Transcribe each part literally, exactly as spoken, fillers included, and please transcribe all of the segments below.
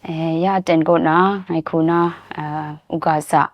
Eh, ya ten kaw na, ngai hku na, uh, uga sa,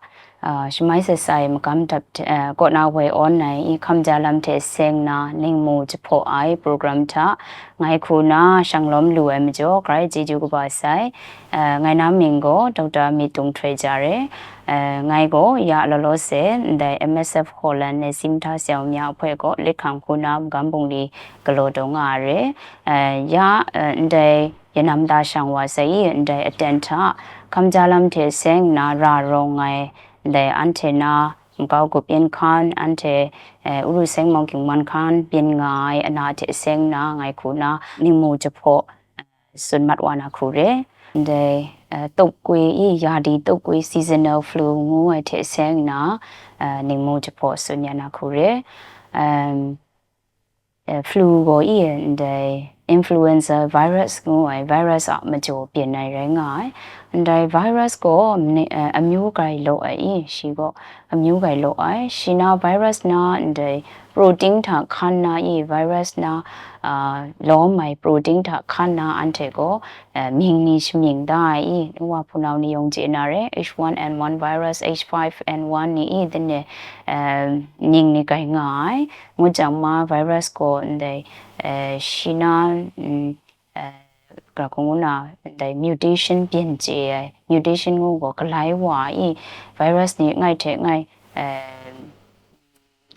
uh, shamai sasai magam dap, uh, kaw na woi awn ai i hkamja lam hte seng na ningmu jahpaw ai program hta, ngai hku na shanglawm lu ai majaw, grai chyeju kaba sai. Uh, ngai na mying gaw, Doctor Mitung Htoi Jare. Uh, ngai gaw, ya law law se, ndai M S F Holland ne Simta Siaw Mya hpoi gaw, lit hkang hku na magam bungli galaw daw nga ai re. Uh, ya, uh, ndai yanam da shang wa sai i, ndai aten hta, hkamja lam hte seng nna ra rawng ai, ndai anhte na, nkau gup yin hkan, anhte, eh, Uru Seng Mawng Gying Man hkan byin nga ai ana hte seng nna, ngai hku na, ningmu jahpaw, eh, tsun mat wa na hku re. Ndai, eh, tupkwi i, yadi tupkwi seasonal flu ngu ai hte seng nna, eh, ningmu jahpaw tsun ya na hku re. Um, eh, flu gaw i ndai influenza virus ngu ai virus a majaw byin ai rai nga ai. Ndai virus gaw mani-, eh, amyu grai law ai i, shi gaw amyu grai law ai. Shi na virus na ndai protein hta hkan na i, virus na, ah, lawm ai protein hta hkan na anhte gaw, eh, mying ni shamying da ai i, nwa hpunau ni yawng chye na re, H one N one virus, H five N one ni i, dine, eh, mying ni grai nga ai. Ngu jang ma virus gaw ndai, eh, shi na, mm, eh, ga hkung ngu na ndai mutation byin chye ai, mutation ngu gaw galai wa i, virus ni ngai hte ngai, eh,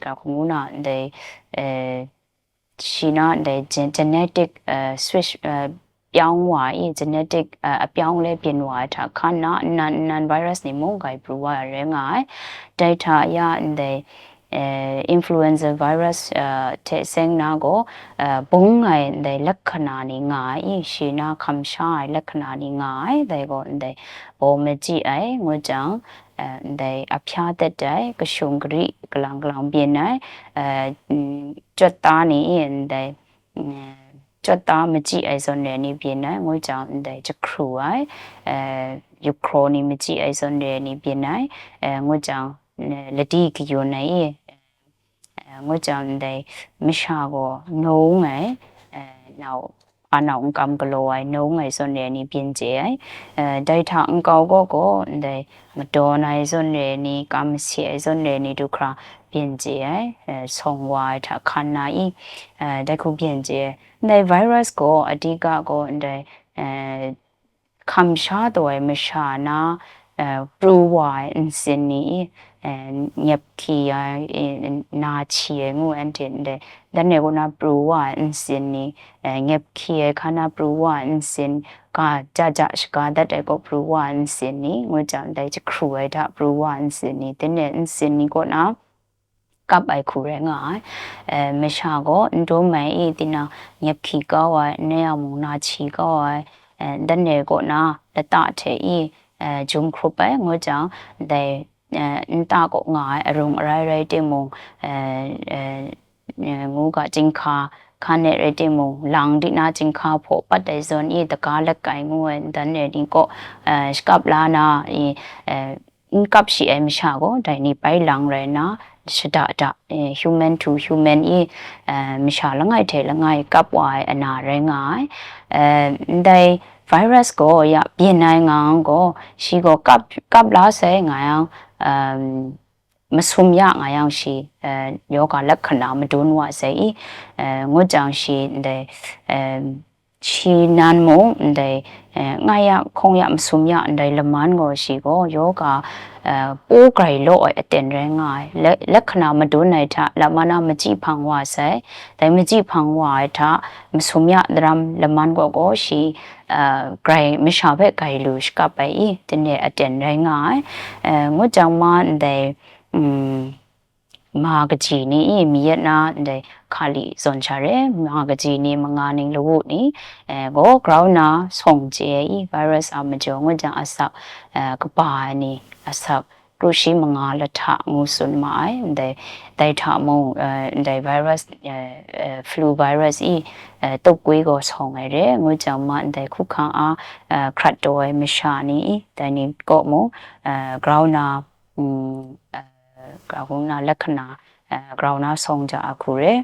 ga hkung ngu na ndai, eh, shi na ndai gen-, genetic, eh, switch, eh, pyawng wa i, genetic, eh, apyawng le byin wa ai hta hkan na, nnan nnan virus ni mung grai pru wa ai rai nga ai. Dai hta ya ndai, eh, influenza virus, eh, hte seng na gaw, eh, bung ai ndai lakhana ni nga ai, shi na hkam sha ai lakhana ni nga ai, dai gaw ndai baw machyi ai, ngu jang, eh, ndai ahpya dat ai, kashung gari, kalang kalang byin ai, eh, mm, chyawt ta ni i, ndai, mm, chyawt ta machyi ai zawn re ni byin ai, ngu jang ndai jahkru ai, eh, yup hkraw ni machyi ai zawn re ni byin ai, eh, ngu jang, eh, ladi kayun ai i, eh, ngu jang ndai masha gaw nung ai, eh, nau, anau nkam galaw ai nung ai zawn re ni byin chye ai. Eh, dai hta nkau gaw gaw ndai madawn ai zawn re ni, kam mase ai zawn re ni du hkra byin chye ai, eh, sawng wa ai hta hkan na i, eh, dai hku byin chye ai. Ndai virus gaw adika gaw ndai, eh, hkam sha taw ai masha na, eh, pru wa ai nsin ni, eh, nyep hki ai, eh, na hti ai ngu anhte ndai, dan e kaw na pru wa ai nsin ni, eh, nyep hki ai hka na pru wa ai nsin, ga ja ja shaga dat ai kaw pru wa ai nsin ni, ngu jang dai jahkru ai hta pru wa ai nsin ni, dai ni nsin ni kaw na, kap ai hku rai nga ai. Eh, masha gaw n dum ai i, tinang nyep hki kau ai, n rai yang mung na hti kau ai, eh, dan re kaw na lata hte i, eh, jum hkrup ai, ngu jang, dai, eh, nta kaw nga ai arung arai rai timung, eh, eh, eh, ngu ga, chyinghka hkan e rai timung, lang di na chyinghka hpaw pat ai zawn i, daga lakai ngu ai, dan re ni kaw, eh, shakap la na i, eh, n kap shi ai masha gaw, dai ni bai lang rai nna, shada da, eh, human to human i, eh, masha langai hte langai kap wa ai ana rai nga ai. Eh, ndai virus gaw ya byin ai nga yang gaw, shi gaw kap, kap la sai nga yang, um, masum ya nga yang shi, eh, yoga lakhana madun wa sai i, eh, ngut jang shi ndai, eh, shi nan mung ndai, eh, ngai ya, hkawng ya, masum ya ndai laman gaw shi gaw yoga, eh, paw grai law ai aten rai nga ai. La-, lakhana madun ai hta, lamana machyi hpang wa sai, dai machyi hpang wa ai hta, masum ya daram laman gaw gaw shi, eh, grai, masha hpe grai lu shakap ai i, dai ni aten rai nga ai. Eh, ngut jang ma ndai, mm, ma kaji ni i, mi yet na ndai hkali zawn sha re, ma kaji ni, manga ning lawu ni, eh, gaw grau na sawng chye ai i, virus a majaw ngut jang asak, eh, kaba ai ni, asak kru shi manga lahta ngu tsun ma ai, ndai, dai hta mung, eh, ndai virus, eh, eh, flu virus i, eh, tup gwi gaw sawng ai re, ngut jang ma ndai hkuhkang a, eh, hkrat taw ai masha ni i, dai ni kaw mung, eh, grau na, mm, eh, grau na lakhana, eh, grau na sawng ja a hku re.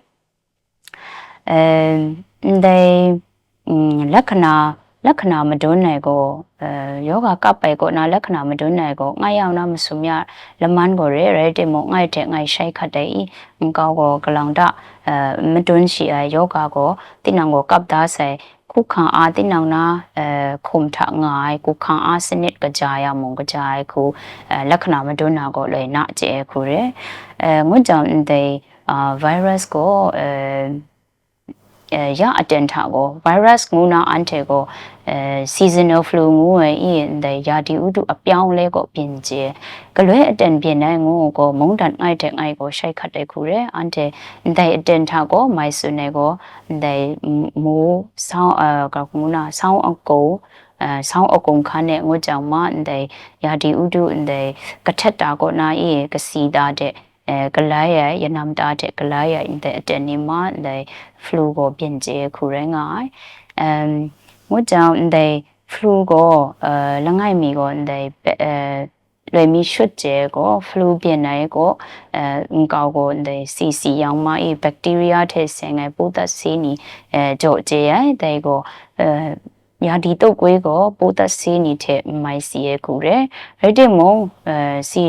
Eh, ndai, mm, lakhana, လက္ခဏာမဒွန်းနိုင်ကို အဲ ယောဂါကပ်ပိုင်ကိုနာ လက္ခဏာမဒွန်းနိုင်ကို ငှက်ရောက်နာမစုံရ လမန်းကိုရေ ရဲတေမို့ ငှက်တဲ့ ငှက်ရှိုက်ခတ်တဲ့ မတွန်းရှိ ယောဂါကို သီးနှံကို ကပ်သားဆိုင် ခုခံအားသီးနှံနာ ခုံထက်ငါ ခုခံအားစနစ်ကကြာရမုံကကြာခု လက္ခဏာမတွန်းနာကိုလွယ်နာကျဲခုရဲ ငွတ်ကြောင်တဲ့ virus ကို ရအတန်ထကို virus ငူနာအန်ထေကို seasonal flu ငူဝဲ ii တဲ့ ရာသီဥတုအပြောင်းလဲကိုပြင်ကျဲ ကလွဲအတန်ပြင်နိုင်ငူကို မုန်တိုင်းငိုက်တဲ့ငိုက်ကိုရှိုက်ခတ်တဲ့ခုရဲ အန်ထေ တဲ့ အတန်ထကို မိုင်စုနယ်ကို တဲ့ မိုးဆောင်း အကငူနာ ဆောင်းအကုံ ဆောင်းအကုံခါနဲ့ ငိုကြောင်မှ တဲ့ ရာသီဥတု တဲ့ ကထက်တာကိုနာ ii ကစီတာတဲ့ ကလၢယ ယနမ်တာတဲ့ ကလၢယ တဲ့ အတန်နေမှ တဲ့ flu ကိုပြင်ကျဲခုရဲငါ ငိုကြောင် တဲ့ flu ကို လငိုက်မီကို တဲ့ လွယ်မီရှုတ်ကျဲကို flu ပြင်နိုင်ကို ငကောက်ကို တဲ့ စီစီရောင်မ ii bacteria ထဲဆင်ငယ်ပိုးသတ်ဆေးနီကြော့ကျဲရတဲ့ကို ရာသီတုပ်ကွေးကို ပိုးသတ်ဆေးနီထဲမိုင်စီရဲခုရဲ ရဲတေမို့ စီ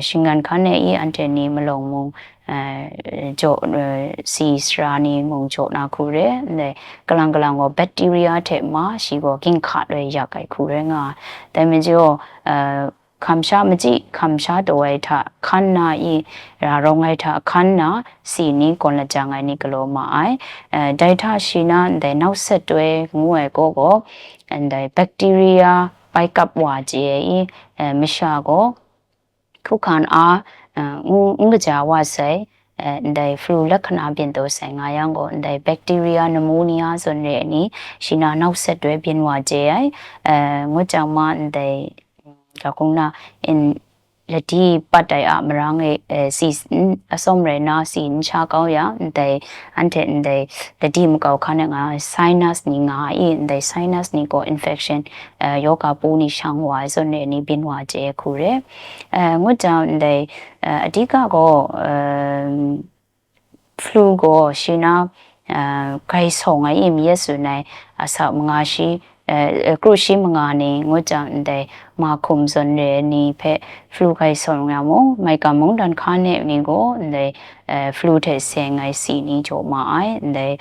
ရှင်ငန်ခါနဲ့ ii အန်ထေနီမလုံမုံ ကြော့ စီစရာနီမုံကြော့နာခုရဲ ကလင်ကလင်ကို bacteria ထဲမှာရှိကို ကင်ခတ်လွဲရခိုင်ခုရဲငါ တဲမကျော် ခမ်ရှားမကြည့် ခမ်ရှားတဝဲထ ခန်းနာ ii ရာရောင်းငိုက်ထ ခန်းနာ စီနီကွန်လကြငိုင်နီကလောမအိုင် ဒိုင်ထရှိနာ တဲ့ နောက်ဆက်တွဲ ငူဝဲကိုကို တဲ့ bacteria ပိုက်ကပ်ဝါကျဲ ii မရှာကို ခုခံအား ငူကကြာဝါဆိုင် တဲ့ flu လက္ခဏာပြင်သို့ဆိုင်ငါရောင်းကို တဲ့ bacteria pneumonia စွန်ရဲအနီ ရှိနာနောက်ဆက်တွဲပြင်ဝါကျဲ ငိုကြောင်မှ တဲ့ ကကုံနာ in လတိပတ်တိုင်အမရငယ် စီအစုံရဲနာ စီနချာကောင်းရ တဲ့ အန်ထေ တဲ့ လတိမကောက်ခါနဲ့ငါ sinus နီငါ ii တဲ့ sinus နီကို infection ယောဂါပိုးနီရှောင်ဝါစွန်ရဲနီပြင်ဝါကျဲခုရဲ ငိုကြောင် တဲ့ အဓိကကို flu ကိုရှိနာ ဂိုင်ဆောင်ငါ ii မီးရစုနိုင် အဆောက်မငါရှိ ကရုရှိမငါနီ ငိုကြောင် တဲ့ မာခုံစွန်ရဲနီဖဲ flu ဂိုင်ဆောင်ငါမို့ မိုင်ကမုံတန်ခါနဲ့နီကို တဲ့ flu ထဲဆင်ငိုင်စီနီကြော့မအိုင် တဲ့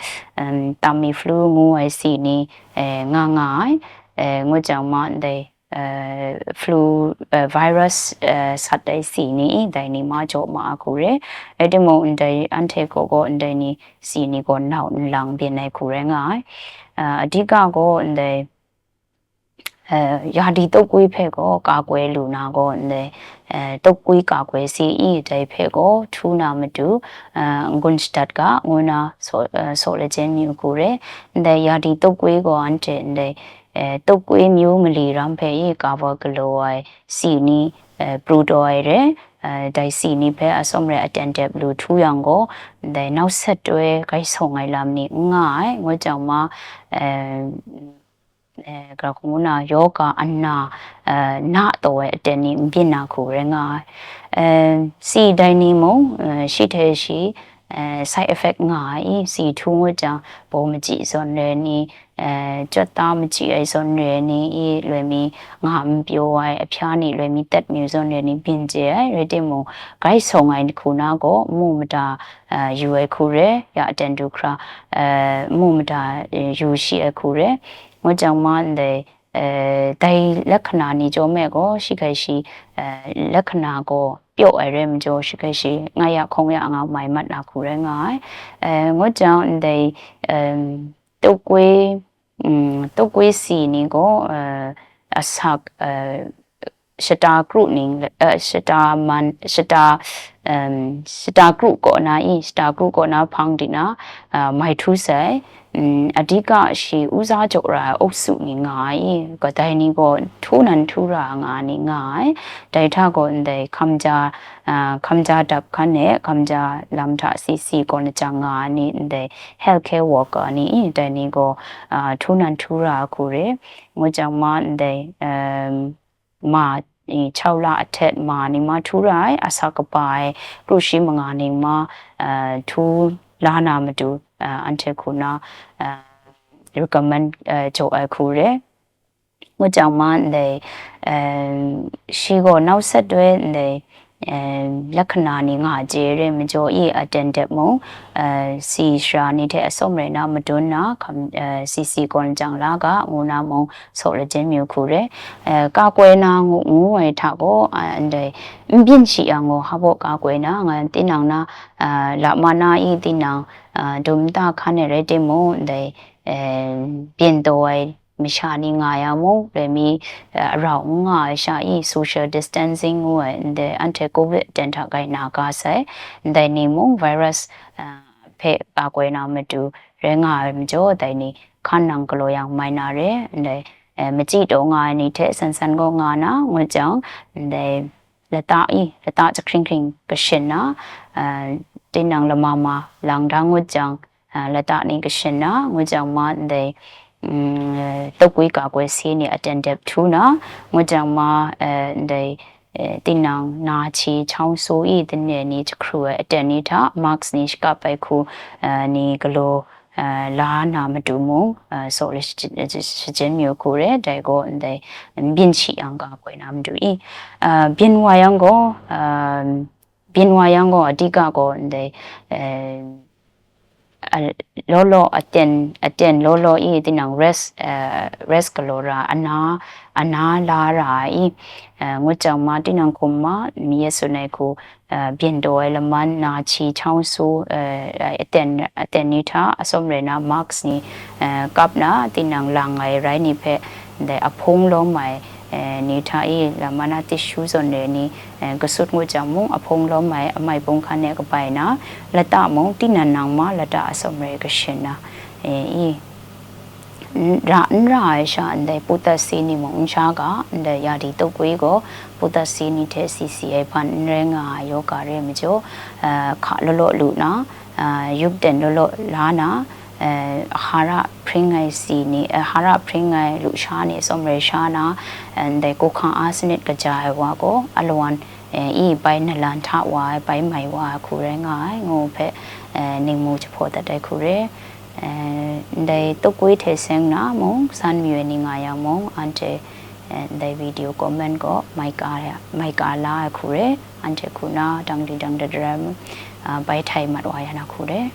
တမ်မီ flu ငူဝဲစီနီ ငါငါ ငိုကြောင်မှ တဲ့ flu virus ဆတ်တဲ့စီနီ ဒိုင်နီမကြော့မအခုရဲ အဲတမို့ တဲ့ အန်ထေကိုကို တဲ့နီစီနီကို နောက်လင်ပြင်နိုင်ခုရဲငါ အဓိကကို တဲ့ ရာသီတုပ်ကွေးဖဲကို ကာကွယ်လူနာကို တဲ့ တုပ်ကွေးကာကွယ်ဆေး ii တဲ့ဖဲကို ထူနာမတူ ငွန်းစတတ်က ငူနာ ဆိုလကျဲမျိုးခုရဲ တဲ့ ရာသီတုပ်ကွေးကို အန်ထေ တဲ့ တုပ်ကွေးမျိုးမလီရမ်းဖဲ ii ကာဗော်ကလိုဝိုင် စီနီ ပရူတော်ရဲ ဒိုင်စီနီဖဲအစုံရဲအတန်တက်ဘလူထူယံကို တဲ့ နောက်ဆက်တွဲ ဂိုင်ဆောင်ငိုင်လမ်းနီငါ ငိုကြောင်မှ ကရခုံနာ ယောဂါအနာ နာတော်ဝဲအတန်နီပြင်နာခုရဲငါ စီဒိုင်နီမို့ ရှိထဲရှိ side effect ငါ ii စီထူငိုကြောင် ဘောမကြည့်စွန်ရဲနီ ကြွက်သားမကြည့်အိုင်စွန်ရဲနီ ii လွယ်မီ ငါမပြောဝဲအဖျားနီ လွယ်မီသက်မျိုးစွန်ရဲနီပြင်ကျဲ ရဲတေမို့ ဂိုင်ဆောင်ငိုင်ခုနာကို မူမတာ ယူဝဲခုရဲ ရအတန်ဒူခရာ မူမတာ ယူရှိအခုရဲ ငိုကြောင်မှ တဲ့ ဒိုင်လက္ခဏာနီကြော့မဲ့ကို ရှိခိုင်ရှိ လက္ခဏာကို ပြော့ဝဲရဲမကျော် ရှိခိုင်ရှိ ငါရခုံရအငါမိုင်မတ်နာခုရဲငါ ငိုကြောင် တဲ့ တုပ်ကွေး တုပ်ကွေးစီနီကို အစက် ရှတာကရုနီ ရှတာမန် ရှတာ ရှတာကရုကောနာ ii ရှတာကရုကောနာ ဖင်တီနာ မိုင်ထူဆိုင် အဓိကရှိဦးစားကြော့ရာအုပ်စုနီငါ ii ကဒိုင်နီကို ထူနန်ထူရာငါနီငါ ဒိုင်ထကို တဲ့ ခမ်ကြာ ခမ်ကြာတပ်ခန်းနဲ့ ခမ်ကြာလမ်းထစီစီကိုနကြငါနီ တဲ့ healthcare worker နီ တဲ့နီကို ထူနန်ထူရာခုရဲ ငိုကြောင်မှ တဲ့ မ ခြောက်လအထက်မနီမထူရအစကပါကရုရှိမငါနီမထူလာနာမတူအန်ထေခုနာ recommend uh, jaw ai hku re. Ngut jang ma ndai uh, shi gaw nau sat doi ndai uh, lakhana ni nga je re majaw i aten dep mung uh, si shara ni hte asawm rai na madun na kam uh, si si gawn jang la ga ngu na mung saw lajin myu hku re. Uh, ka koi na ngu ngu ai hta gaw uh, ndai n byin shi yang gaw ha baw ka koi na nga tinang na uh, la ma na i tinang uh, dum ta hkan ai rai timung ndai uh, byin taw ai masha ni nga ya mung, re mi uh, arau n nga ai sha i social distancing ngu ai ndai anhte covid aten hta gai na ga sai, ndai ni mung virus uh, hpe ka koi na matu rai nga ai majaw, dai ni hkan nang galaw yang mai na re, ndai uh, machyi taw nga ai ni hte san san gaw nga na, ngut jang, ndai lata i, lata jahkring hkring kashin na, uh, tinang lama ma lang da ngut jang, uh, lata ni kashin na, ngut jang ma ndai, mm, tawkwi ka koi si ni aten dep htu na, ngut jang ma, uh, ndai, uh, tinang na chi chau su i, tene ni jahkru ai aten ni hta, mask ni shakap ai hku, uh, ni galaw, uh, la na matu mung, uh, saw le shajin myu hku re, dai gaw ndai n byin shi yang ga koi na matu i. Uh, byin wa yang gaw, um, byin wa yang gaw, a dika gaw ndai, uh, a, law law aten, aten law law i tinang rest, uh, rest galaw ra, ana, ana la ra i, uh, ngut jang ma tinang hkum ma, mi ya sun ai hku, uh, byin taw ai laman na chi chau su, uh, aten, aten ni hta asawm rai na mask ni, uh, kap na tinang lang ai rai ni hpe, ndai ahpung lawm ai, uh, ni hta i lama na tishu zawn re ni, uh, kasut ngut jang mung ahpung lawm ai amai bung hkan e kabai na, lata mung tinang nang ma lata asawm rai kashin na, uh, i. N- ra n ra ai sha ndai putat si ni mung n sha ga, ndai ya di tawkwi gaw putat si ni hte si si ai hpan n rai nga ai yoga re ai majaw, uh, hka law law lu na, uh, yup ten law law la na, uh, hara hpring ai si ni, uh, hara hpring ai lu sha ni tsawm rai sha na, uh, ndai kohkang a sanit kaja ai wa gaw alawan, uh, i bai nalan hta wa ai, bai mai wa ai hku rai nga ai, ngu hpe, uh, ningmu jahpaw dat ai hku re. Eh, ndai tawkwi hte seng na mung, san mayu ai ni nga yang mung, anhte, eh, ndai video comment gaw mai ka ya, mai ka la ai hku re, anhte hku na dang di dang da daram, ah, bai htai mat wa ya na hku re.